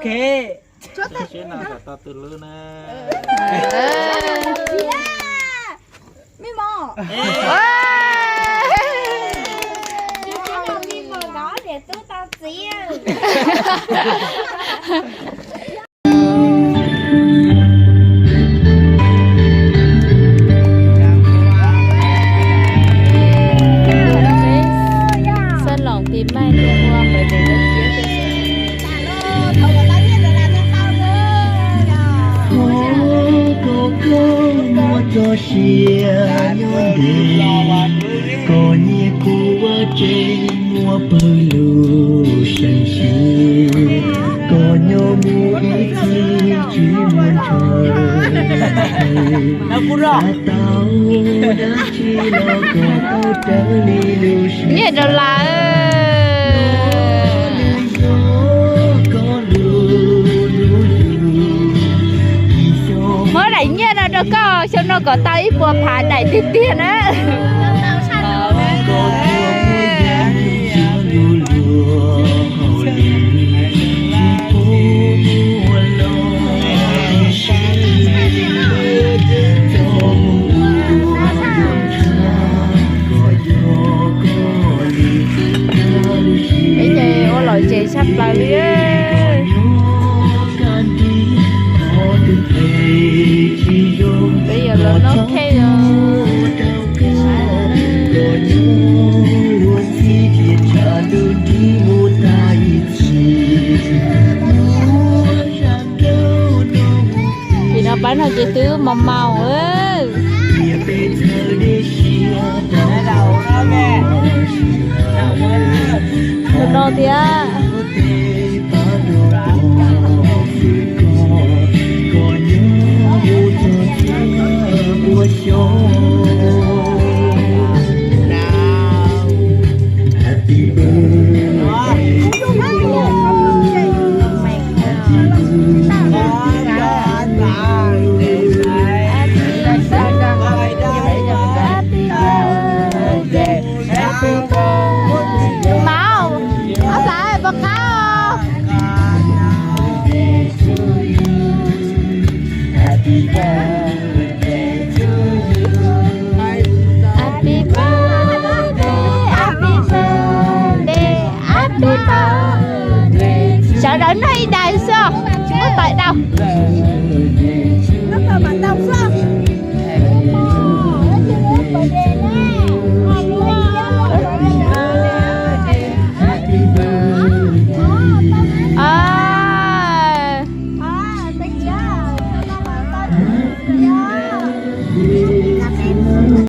Kev. Seb no kom tau twg lub na. Mej mos. Mej mos nkawd niam tub tau txiv. Xab loos pis maij niaj ua pawv dev dawb kiab. Koj koj muaj txoj sia nyob ntev, koj nyiam kuv ua tsev muaj pawg lug seem xyuam, koj nyob mus ib txhis tsis muaj ntshaw. Nyiaj rau lawm. Muab daim nyiaj no rau koj, xyoo no kom tau ib puas phav daim tiag tiag na. Peb ces ua lom zem tshaj plaws li. Peb yuav los noj khej os. Tim no pab no ces twb maus maus. Tus no thiab. Maum, ob xav puas qab? Happy birthday, happy birthday, happy birthday. Sawv daws noj ib daim xwb, tsis muaj pais dau.